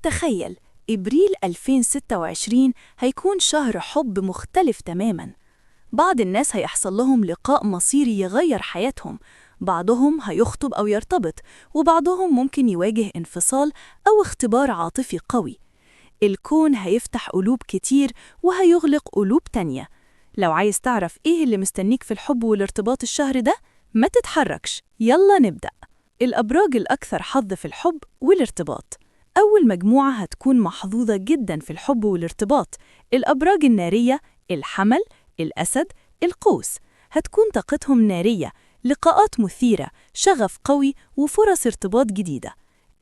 تخيل إبريل 2026 هيكون شهر حب مختلف تماماً. بعض الناس هيحصل لهم لقاء مصيري يغير حياتهم، بعضهم هيخطب أو يرتبط، وبعضهم ممكن يواجه انفصال أو اختبار عاطفي قوي. الكون هيفتح قلوب كتير وهيغلق قلوب تانية. لو عايز تعرف إيه اللي مستنيك في الحب والارتباط الشهر ده، ما تتحركش، يلا نبدأ. الأبراج الأكثر حظ في الحب والارتباط. أول مجموعة هتكون محظوظة جدا في الحب والارتباط الأبراج النارية: الحمل، الأسد، القوس. هتكون طاقتهم نارية، لقاءات مثيرة، شغف قوي، وفرص ارتباط جديدة.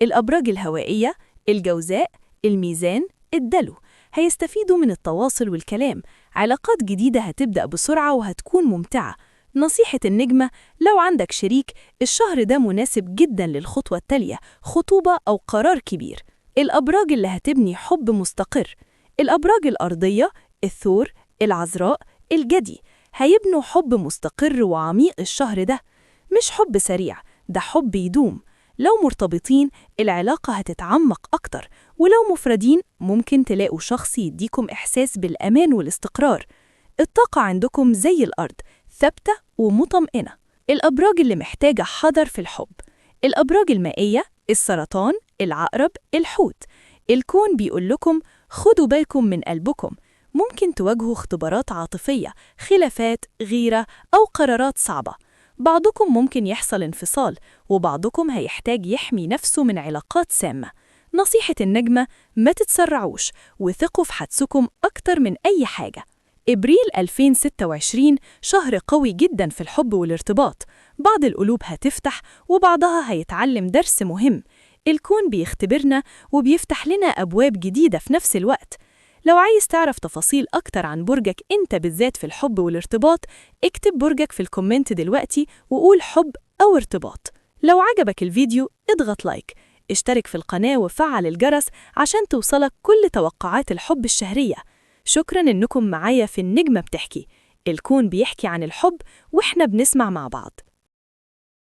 الأبراج الهوائية: الجوزاء، الميزان، الدلو. هيستفيدوا من التواصل والكلام، علاقات جديدة هتبدأ بسرعة وهتكون ممتعة. نصيحة النجمة: لو عندك شريك، الشهر ده مناسب جدا للخطوة التالية، خطوبة أو قرار كبير. الأبراج اللي هتبني حب مستقر: الأبراج الأرضية، الثور، العذراء، الجدي. هيبنوا حب مستقر وعميق الشهر ده، مش حب سريع، ده حب يدوم. لو مرتبطين، العلاقة هتتعمق أكتر، ولو مفردين، ممكن تلاقوا شخص يديكم إحساس بالأمان والاستقرار. الطاقة عندكم زي الأرض، ثابتة ومطمئنة. الأبراج اللي محتاجة حذر في الحب: الأبراج المائية، السرطان، العقرب، الحوت. الكون بيقول لكم خدوا بالكم من قلبكم. ممكن تواجهوا اختبارات عاطفية، خلافات، غيرة أو قرارات صعبة. بعضكم ممكن يحصل انفصال، وبعضكم هيحتاج يحمي نفسه من علاقات سامة. نصيحة النجمة: ما تتسرعوش، وثقوا في حدسكم أكتر من أي حاجة. إبريل 2026 شهر قوي جدا في الحب والارتباط. بعض القلوب هتفتح، وبعضها هيتعلم درس مهم. الكون بيختبرنا وبيفتح لنا أبواب جديدة في نفس الوقت. لو عايز تعرف تفاصيل أكتر عن برجك أنت بالذات في الحب والارتباط، اكتب برجك في ال comment دلوقتي وقول حب أو ارتباط. لو عجبك الفيديو، اضغط like، اشترك في القناة وفعل الجرس عشان توصلك كل توقعات الحب الشهرية. شكرا إنكم معايا في النجمة بتحكي. الكون بيحكي عن الحب وإحنا بنسمع مع بعض.